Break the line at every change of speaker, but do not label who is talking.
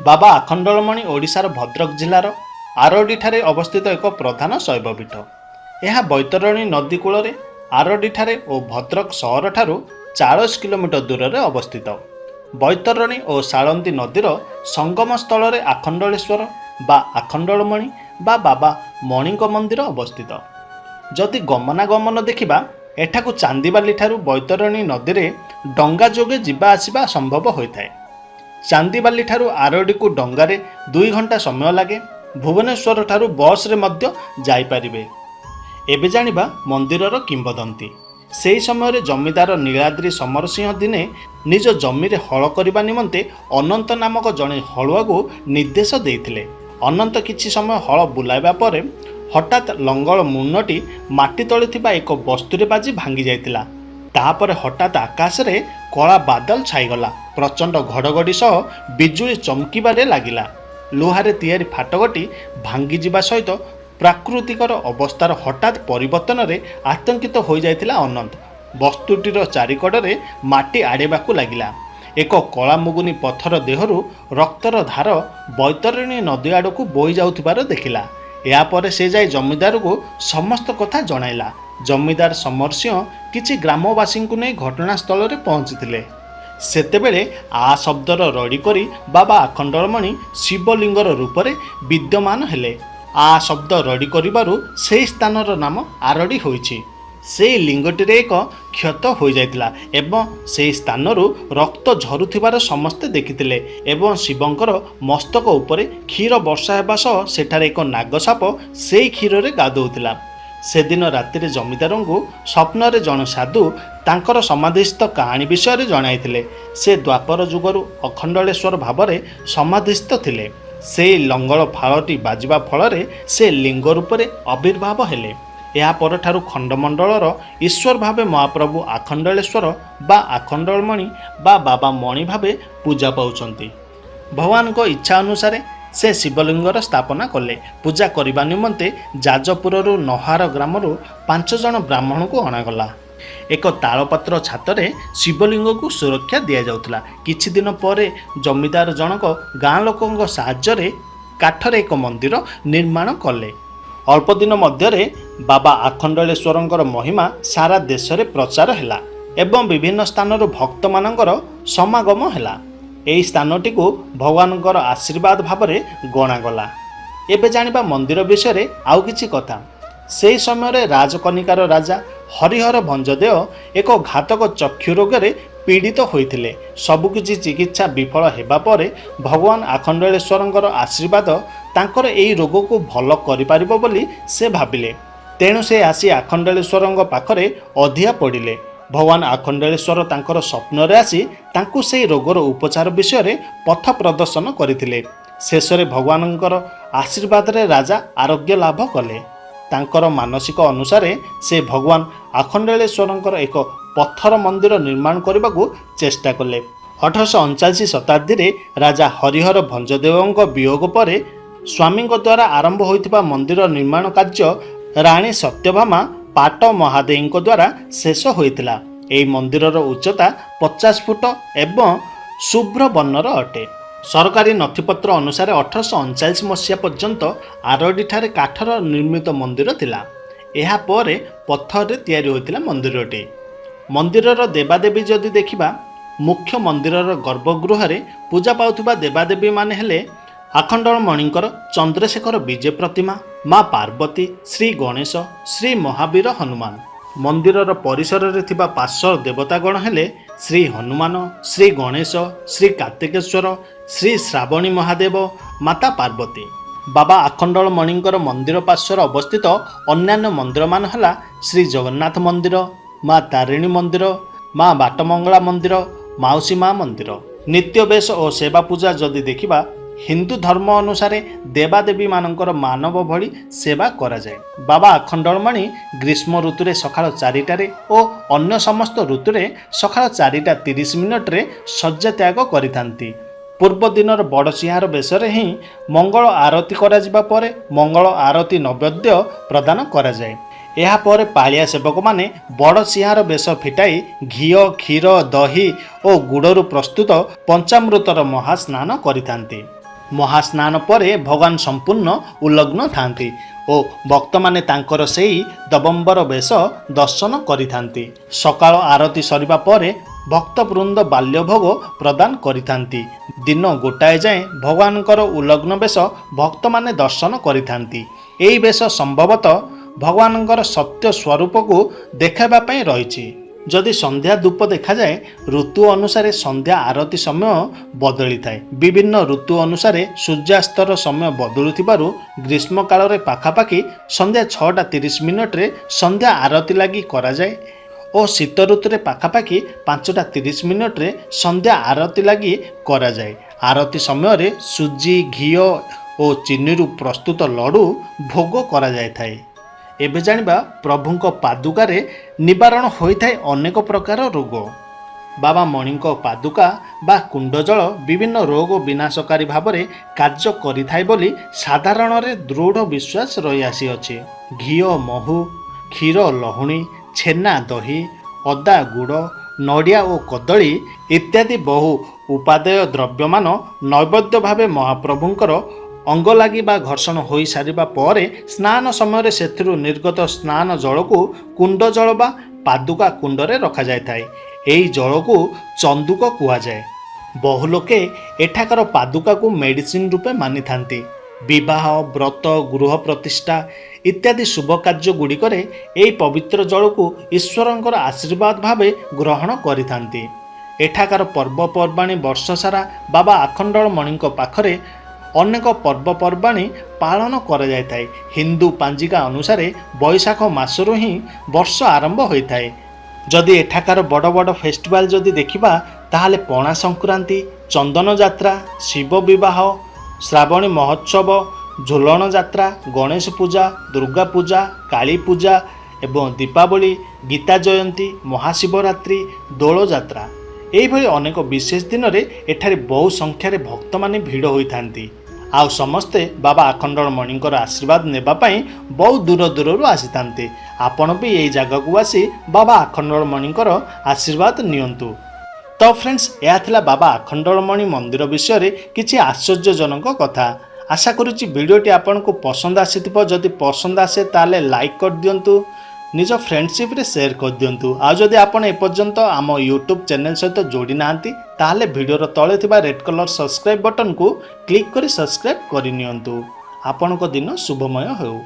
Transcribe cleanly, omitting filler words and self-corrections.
ବାବା ଆଖଣ୍ଡଳମଣି ଓଡ଼ିଶାର ଭଦ୍ରକ ଜିଲ୍ଲାର ଆରଡ଼ିଠାରେ ଅବସ୍ଥିତ ଏକ ପ୍ରଧାନ ଶୈବପୀଠ। ଏହା ବୈତରଣୀ ନଦୀ କୂଳରେ ଆରଡ଼ିଠାରେ ଓ ଭଦ୍ରକ ସହରଠାରୁ 40 କିଲୋମିଟର ଦୂରରେ ଅବସ୍ଥିତ। ବୈତରଣୀ ଓ ସାଳନ୍ଦୀ ନଦୀର ସଙ୍ଗମ ସ୍ଥଳରେ ଆଖଣ୍ଡଳେଶ୍ୱର ବା ଆଖଣ୍ଡଳମଣି ବା ବାବା ମଣିଙ୍କ ମନ୍ଦିର ଅବସ୍ଥିତ। ଯଦି ଗମନାଗମନ ଦେଖିବା, ଏଠାକୁ ଚାନ୍ଦିବାଲି ଠାରୁ ବୈତରଣୀ ନଦୀରେ ଡଙ୍ଗା ଯୋଗେ ଯିବା ଆସିବା ସମ୍ଭବ ହୋଇଥାଏ। ଚାନ୍ଦିବାଲି ଠାରୁ ଆରଡ଼ିକୁ ଡଙ୍ଗାରେ 2 ଘଣ୍ଟା ସମୟ ଲାଗେ। ଭୁବନେଶ୍ୱର ଠାରୁ ବସ୍ରେ ମଧ୍ୟ ଯାଇପାରିବେ। ଏବେ ଜାଣିବା ମନ୍ଦିରର କିମ୍ବଦନ୍ତୀ। ସେହି ସମୟରେ ଜମିଦାର ନୀଳାଦ୍ରି ସମରସିଂହ ଦିନେ ନିଜ ଜମିରେ ହଳ କରିବା ନିମନ୍ତେ ଅନନ୍ତ ନାମକ ଜଣେ ହଳୁଆକୁ ନିର୍ଦ୍ଦେଶ ଦେଇଥିଲେ। ଅନନ୍ତ କିଛି ସମୟ ହଳ ବୁଲାଇବା ପରେ ହଠାତ୍ ଲଙ୍ଗଳ ମୁନଟି ମାଟି ତଳେ ଥିବା ଏକ ବସ୍ତୁରେ ବାଜି ଭାଙ୍ଗି ଯାଇଥିଲା। ତାପରେ ହଠାତ୍ ଆକାଶରେ କଳା ବାଦଲ ଛାଇଗଲା। ପ୍ରଚଣ୍ଡ ଘଡ଼ଘଡ଼ି ସହ ବିଜୁଳି ଚମକିବାରେ ଲାଗିଲା। ଲୁହାରେ ତିଆରି ଫାଟକଟି ଭାଙ୍ଗିଯିବା ସହିତ ପ୍ରାକୃତିକର ଅବସ୍ଥାର ହଠାତ୍ ପରିବର୍ତ୍ତନରେ ଆତଙ୍କିତ ହୋଇଯାଇଥିଲା ଅନନ୍ତ। ବସ୍ତୁଟିର ଚାରିକଡ଼ରେ ମାଟି ଆଡ଼େଇବାକୁ ଲାଗିଲା। ଏକ କଳା ମୁଗୁନି ପଥର ଦେହରୁ ରକ୍ତର ଧାର ବୈତରଣୀ ନଦୀ ଆଡ଼କୁ ବୋହି ଯାଉଥିବାର ଦେଖିଲା। ଏହାପରେ ସେ ଯାଇ ଜମିଦାରକୁ ସମସ୍ତ କଥା ଜଣାଇଲା। ଜମିଦାର ସମରସିଂହ କିଛି ଗ୍ରାମବାସୀଙ୍କୁ ନେଇ ଘଟଣାସ୍ଥଳରେ ପହଞ୍ଚିଥିଲେ। ସେତେବେଳେ ଆ ଶବ୍ଦର ରଡ଼ି କରି ବାବା ଆଖଣ୍ଡଳମଣି ଶିବଲିଙ୍ଗର ରୂପରେ ବିଦ୍ୟମାନ ହେଲେ। ଆ ଶବ୍ଦ ରଡ଼ି କରିବାରୁ ସେହି ସ୍ଥାନର ନାମ ଆରଡ଼ି ହୋଇଛି। ସେଇ ଲିଙ୍ଗଟିରେ ଏକ କ୍ଷତ ହୋଇଯାଇଥିଲା ଏବଂ ସେହି ସ୍ଥାନରୁ ରକ୍ତ ଝରୁଥିବାର ସମସ୍ତେ ଦେଖିଥିଲେ ଏବଂ ଶିବଙ୍କର ମସ୍ତକ ଉପରେ କ୍ଷୀର ବର୍ଷା ହେବା ସହ ସେଠାରେ ଏକ ନାଗସାପ ସେଇ କ୍ଷୀରରେ ଗାଧୋଉଥିଲା। ସେଦିନ ରାତିରେ ଜମିଦାରଙ୍କୁ ସ୍ୱପ୍ନରେ ଜଣେ ସାଧୁ ତାଙ୍କର ସମାଧିସ୍ଥ କାହାଣୀ ବିଷୟରେ ଜଣାଇଥିଲେ। ସେ ଦ୍ୱାପର ଯୁଗରୁ ଅଖଣ୍ଡଳେଶ୍ୱର ଭାବରେ ସମାଧିସ୍ଥ ଥିଲେ। ସେଇ ଲଙ୍ଗଳ ଫାଳଟି ବାଜିବା ଫଳରେ ସେ ଲିଙ୍ଗ ରୂପରେ ଆବିର୍ଭାବ ହେଲେ। ଏହା ପରଠାରୁ ଖଣ୍ଡମଣ୍ଡଳର ଈଶ୍ୱର ଭାବେ ମହାପ୍ରଭୁ ଆଖଣ୍ଡଳେଶ୍ୱର ବା ଆଖଣ୍ଡଳମଣି ବା ବାବା ମଣି ଭାବେ ପୂଜା ପାଉଛନ୍ତି। ଭଗବାନଙ୍କ ଇଚ୍ଛା ଅନୁସାରେ ସେ ଶିବଲିଙ୍ଗର ସ୍ଥାପନା କଲେ। ପୂଜା କରିବା ନିମନ୍ତେ ଯାଜପୁରରୁ ନହାର ଗ୍ରାମରୁ ପାଞ୍ଚ ଜଣ ବ୍ରାହ୍ମଣଙ୍କୁ ଅଣାଗଲା। ଏକ ତାଳପତ୍ର ଛାତରେ ଶିବଲିଙ୍ଗକୁ ସୁରକ୍ଷା ଦିଆଯାଉଥିଲା। କିଛି ଦିନ ପରେ ଜମିଦାର ଜଣକ ଗାଁ ଲୋକଙ୍କ ସାହାଯ୍ୟରେ କାଠରେ ଏକ ମନ୍ଦିର ନିର୍ମାଣ କଲେ। ଅଳ୍ପ ଦିନ ମଧ୍ୟରେ ବାବା ଆଖଣ୍ଡଳେଶ୍ୱରଙ୍କର ମହିମା ସାରା ଦେଶରେ ପ୍ରଚାର ହେଲା ଏବଂ ବିଭିନ୍ନ ସ୍ଥାନରୁ ଭକ୍ତମାନଙ୍କର ସମାଗମ ହେଲା। ଏହି ସ୍ଥାନଟିକୁ ଭଗବାନଙ୍କର ଆଶୀର୍ବାଦ ଭାବରେ ଗଣାଗଲା। ଏବେ ଜାଣିବା ମନ୍ଦିର ବିଷୟରେ ଆଉ କିଛି କଥା। ସେହି ସମୟରେ ରାଜକନିକାର ରାଜା ହରିହର ଭଞ୍ଜଦେଓ ଏକ ଘାତକ ଚକ୍ଷୁ ରୋଗରେ ପୀଡ଼ିତ ହୋଇଥିଲେ। ସବୁକିଛି ଚିକିତ୍ସା ବିଫଳ ହେବା ପରେ ଭଗବାନ ଆଖଣ୍ଡଳେଶ୍ୱରଙ୍କର ଆଶୀର୍ବାଦ ତାଙ୍କର ଏହି ରୋଗକୁ ଭଲ କରିପାରିବ ବୋଲି ସେ ଭାବିଲେ। ତେଣୁ ସେ ଆସି ଆଖଣ୍ଡଳେଶ୍ୱରଙ୍କ ପାଖରେ ଅଧିଆ ପଡ଼ିଲେ। ଭଗବାନ ଆଖଣ୍ଡଳେଶ୍ୱର ତାଙ୍କର ସ୍ୱପ୍ନରେ ଆସି ତାଙ୍କୁ ସେହି ରୋଗର ଉପଚାର ବିଷୟରେ ପଥ ପ୍ରଦର୍ଶନ କରିଥିଲେ। ଶେଷରେ ଭଗବାନଙ୍କର ଆଶୀର୍ବାଦରେ ରାଜା ଆରୋଗ୍ୟ ଲାଭ କଲେ। ତାଙ୍କର ମାନସିକ ଅନୁସାରେ ସେ ଭଗବାନ ଆଖଣ୍ଡଳେଶ୍ୱରଙ୍କର ଏକ ପଥର ମନ୍ଦିର ନିର୍ମାଣ କରିବାକୁ ଚେଷ୍ଟା କଲେ। 1839 ଶତାବ୍ଦୀରେ ରାଜା ହରିହର ଭଞ୍ଜଦେଓଙ୍କ ବିୟୋଗ ପରେ ସ୍ୱାମୀଙ୍କ ଦ୍ୱାରା ଆରମ୍ଭ ହୋଇଥିବା ମନ୍ଦିର ନିର୍ମାଣ କାର୍ଯ୍ୟ ରାଣୀ ସତ୍ୟଭାମା ପାଟ ମହାଦେଈଙ୍କ ଦ୍ୱାରା ଶେଷ ହୋଇଥିଲା। ଏହି ମନ୍ଦିରର ଉଚ୍ଚତା 50 ଫୁଟ ଏବଂ ଶୁଭ୍ର ବର୍ଣ୍ଣର ଅଟେ। ସରକାରୀ ନଥିପତ୍ର ଅନୁସାରେ 1839 ମସିହା ପର୍ଯ୍ୟନ୍ତ ଆରଡ଼ିଠାରେ କାଠର ନିର୍ମିତ ମନ୍ଦିର ଥିଲା। ଏହାପରେ ପଥରରେ ତିଆରି ହୋଇଥିଲା ମନ୍ଦିରଟି। ମନ୍ଦିରର ଦେବାଦେବୀ ଯଦି ଦେଖିବା, ମୁଖ୍ୟ ମନ୍ଦିରର ଗର୍ଭଗୃହରେ ପୂଜା ପାଉଥିବା ଦେବାଦେବୀମାନେ ହେଲେ ଆଖଣ୍ଡଳମଣିଙ୍କର ଚନ୍ଦ୍ରଶେଖର ବିଜୟ ପ୍ରତିମା, ମା ପାର୍ବତୀ, ଶ୍ରୀ ଗଣେଶ, ଶ୍ରୀ ମହାବୀର ହନୁମାନ। ମନ୍ଦିରର ପରିସରରେ ଥିବା ପାର୍ଶ୍ୱ ଦେବତାଗଣ ହେଲେ ଶ୍ରୀ ହନୁମାନ, ଶ୍ରୀ ଗଣେଶ, ଶ୍ରୀ କାର୍ତ୍ତିକେଶ୍ୱର, ଶ୍ରୀ ଶ୍ରାବଣୀ ମହାଦେବ, ମାତା ପାର୍ବତୀ। ବାବା ଆଖଣ୍ଡଳମଣିଙ୍କର ମନ୍ଦିର ପାର୍ଶ୍ୱରେ ଅବସ୍ଥିତ ଅନ୍ୟାନ୍ୟ ମନ୍ଦିରମାନ ହେଲା ଶ୍ରୀ ଜଗନ୍ନାଥ ମନ୍ଦିର, ମା ତାରିଣୀ ମନ୍ଦିର, ମା ବାଟମଙ୍ଗଳା ମନ୍ଦିର, ମାଉସୀ ମା ମନ୍ଦିର। ନିତ୍ୟବେଶ ଓ ସେବା ପୂଜା ଯଦି ଦେଖିବା, ହିନ୍ଦୁ ଧର୍ମ ଅନୁସାରେ ଦେବାଦେବୀମାନଙ୍କର ମାନବ ଭଳି ସେବା କରାଯାଏ। ବାବା ଆଖଣ୍ଡଳମଣି ଗ୍ରୀଷ୍ମ ଋତୁରେ ସକାଳ 4ଟାରେ ଓ ଅନ୍ୟ ସମସ୍ତ ଋତୁରେ ସକାଳ 4ଟା 30 ମିନିଟରେ ଶଯ୍ୟା ତ୍ୟାଗ କରିଥାନ୍ତି। ପୂର୍ବ ଦିନର ବଡ଼ସିଂହାର ବେଶରେ ହିଁ ମଙ୍ଗଳ ଆରତୀ କରାଯିବା ପରେ ମଙ୍ଗଳ ଆରତୀ ନୈବେଦ୍ୟ ପ୍ରଦାନ କରାଯାଏ। ଏହାପରେ ପାଳିଆ ସେବକମାନେ ବଡ଼ସିଂହାର ବେଶ ଫିଟାଇ ଘିଅ, କ୍ଷୀର, ଦହି ଓ ଗୁଡ଼ରୁ ପ୍ରସ୍ତୁତ ପଞ୍ଚାମୃତର ମହାସ୍ନାନ କରିଥାନ୍ତି। ମହାସ୍ନାନ ପରେ ଭଗବାନ ସମ୍ପୂର୍ଣ୍ଣ ଉଲଗ୍ନ ଥାନ୍ତି ଓ ଭକ୍ତମାନେ ତାଙ୍କର ସେଇ ଦବମ୍ବର ବେଶ ଦର୍ଶନ କରିଥାନ୍ତି। ସକାଳ ଆରତି ସରିବା ପରେ ଭକ୍ତବୃନ୍ଦ ବାଲ୍ୟଭୋଗ ପ୍ରଦାନ କରିଥାନ୍ତି। ଦିନ 1ଟାଏ ଯାଏଁ ଭଗବାନଙ୍କର ଉଲଗ୍ନ ବେଶ ଭକ୍ତମାନେ ଦର୍ଶନ କରିଥାନ୍ତି। ଏହି ବେଶ ସମ୍ଭବତଃ ଭଗବାନଙ୍କର ସତ୍ୟ ସ୍ୱରୂପକୁ ଦେଖାଇବା ପାଇଁ ରହିଛି। ଯଦି ସନ୍ଧ୍ୟା ଧୂପ ଦେଖାଯାଏ, ଋତୁ ଅନୁସାରେ ସନ୍ଧ୍ୟା ଆରତି ସମୟ ବଦଳିଥାଏ। ବିଭିନ୍ନ ଋତୁ ଅନୁସାରେ ସୂର୍ଯ୍ୟାସ୍ତର ସମୟ ବଦଳୁଥିବାରୁ ଗ୍ରୀଷ୍ମ କାଳରେ ପାଖାପାଖି ସନ୍ଧ୍ୟା 6ଟା 30 ମିନିଟରେ ସନ୍ଧ୍ୟା ଆରତି ଲାଗି କରାଯାଏ ଓ ଶୀତ ଋତୁରେ ପାଖାପାଖି 5ଟା 30 ମିନିଟରେ ସନ୍ଧ୍ୟା ଆରତି ଲାଗି କରାଯାଏ। ଆରତି ସମୟରେ ସୁଜି, ଘିଅ ଓ ଚିନିରୁ ପ୍ରସ୍ତୁତ ଲଡ଼ୁ ଭୋଗ କରାଯାଇଥାଏ। ଏବେ ଜାଣିବା, ପ୍ରଭୁଙ୍କ ପାଦୁକାରେ ନିବାରଣ ହୋଇଥାଏ ଅନେକ ପ୍ରକାର ରୋଗ। ବାବା ମଣିଙ୍କ ପାଦୁକା ବା କୁଣ୍ଡ ଜଳ ବିଭିନ୍ନ ରୋଗ ବିନାଶକାରୀ ଭାବରେ କାର୍ଯ୍ୟ କରିଥାଏ ବୋଲି ସାଧାରଣରେ ଦୃଢ଼ ବିଶ୍ୱାସ ରହିଆସିଅଛି। ଘିଅ, ମହୁ, କ୍ଷୀର, ଲହୁଣୀ, ଛେନା, ଦହି, ଅଦା, ଗୁଡ଼, ନଡ଼ିଆ ଓ କଦଳୀ ଇତ୍ୟାଦି ବହୁ ଉପାଦେୟ ଦ୍ରବ୍ୟମାନ ନୈବେଦ୍ୟ ଭାବେ ମହାପ୍ରଭୁଙ୍କର ଅଙ୍ଗ ଲାଗି ବା ଘର୍ଷଣ ହୋଇସାରିବା ପରେ ସ୍ନାନ ସମୟରେ ସେଥିରୁ ନିର୍ଗତ ସ୍ନାନ ଜଳକୁ କୁଣ୍ଡ ଜଳ ବା ପାଦୁକା କୁଣ୍ଡରେ ରଖାଯାଇଥାଏ। ଏହି ଜଳକୁ ଚନ୍ଦୁକ କୁହାଯାଏ। ବହୁ ଲୋକେ ଏଠାକାର ପାଦୁକାକୁ ମେଡ଼ିସିନ ରୂପେ ମାନିଥାନ୍ତି। ବିବାହ, ବ୍ରତ, ଗୃହ ପ୍ରତିଷ୍ଠା ଇତ୍ୟାଦି ଶୁଭ କାର୍ଯ୍ୟ ଗୁଡ଼ିକରେ ଏହି ପବିତ୍ର ଜଳକୁ ଈଶ୍ୱରଙ୍କର ଆଶୀର୍ବାଦ ଭାବେ ଗ୍ରହଣ କରିଥାନ୍ତି। ଏଠାକାର ପର୍ବପର୍ବାଣୀ: ବର୍ଷ ସାରା ବାବା ଆଖଣ୍ଡଳମଣିଙ୍କ ପାଖରେ ଅନେକ ପର୍ବପର୍ବାଣୀ ପାଳନ କରାଯାଇଥାଏ। ହିନ୍ଦୁ ପାଞ୍ଜିକା ଅନୁସାରେ ବୈଶାଖ ମାସରୁ ହିଁ ବର୍ଷ ଆରମ୍ଭ ହୋଇଥାଏ। ଯଦି ଏଠାକାର ବଡ଼ ବଡ଼ ଫେଷ୍ଟିଭାଲ ଯଦି ଦେଖିବା, ତାହେଲେ ପଣା ସଂକ୍ରାନ୍ତି, ଚନ୍ଦନ ଯାତ୍ରା, ଶିବ ବିବାହ, ଶ୍ରାବଣୀ ମହୋତ୍ସବ, ଝୁଲଣ ଯାତ୍ରା, ଗଣେଶ ପୂଜା, ଦୁର୍ଗା ପୂଜା, କାଳୀ ପୂଜା ଏବଂ ଦୀପାବଳି, ଗୀତା ଜୟନ୍ତୀ, ମହାଶିବରାତ୍ରି, ଦୋଳ ଯାତ୍ରା, ଏଇଭଳି ଅନେକ ବିଶେଷ ଦିନରେ ଏଠାରେ ବହୁ ସଂଖ୍ୟାରେ ଭକ୍ତମାନେ ଭିଡ଼ ହୋଇଥାନ୍ତି। ଆଉ ସମସ୍ତେ ବାବା ଆଖଣ୍ଡଳମଣିଙ୍କର ଆଶୀର୍ବାଦ ନେବା ପାଇଁ ବହୁ ଦୂର ଦୂରରୁ ଆସିଥାନ୍ତି। ଆପଣ ବି ଏଇ ଜାଗାକୁ ଆସି ବାବା ଆଖଣ୍ଡଳମଣିଙ୍କର ଆଶୀର୍ବାଦ ନିଅନ୍ତୁ। ତ ଫ୍ରେଣ୍ଡସ୍, ଏହା ଥିଲା ବାବା ଆଖଣ୍ଡଳମଣି ମନ୍ଦିର ବିଷୟରେ କିଛି ଆଶ୍ଚର୍ଯ୍ୟଜନକ କଥା। ଆଶା କରୁଛି ଭିଡ଼ିଓଟି ଆପଣଙ୍କୁ ପସନ୍ଦ ଆସିଥିବ। ଯଦି ପସନ୍ଦ ଆସେ, ତାହେଲେ ଲାଇକ୍ କରିଦିଅନ୍ତୁ, ନିଜ ଫ୍ରେଣ୍ଡସିପ୍ରେ ସେୟାର କରିଦିଅନ୍ତୁ। ଆଉ ଯଦି ଆପଣ ଏପର୍ଯ୍ୟନ୍ତ ଆମ ୟୁଟ୍ୟୁବ୍ ଚ୍ୟାନେଲ୍ ସହିତ ଯୋଡ଼ି ନାହାନ୍ତି, ତାହେଲେ ଭିଡ଼ିଓର ତଳେ ଥିବା ରେଡ୍ କଲର୍ ସବସ୍କ୍ରାଇବ୍ ବଟନ୍କୁ କ୍ଲିକ୍ କରି ସବସ୍କ୍ରାଇବ୍ କରିନିଅନ୍ତୁ। ଆପଣଙ୍କ ଦିନ ଶୁଭମୟ ହେଉ।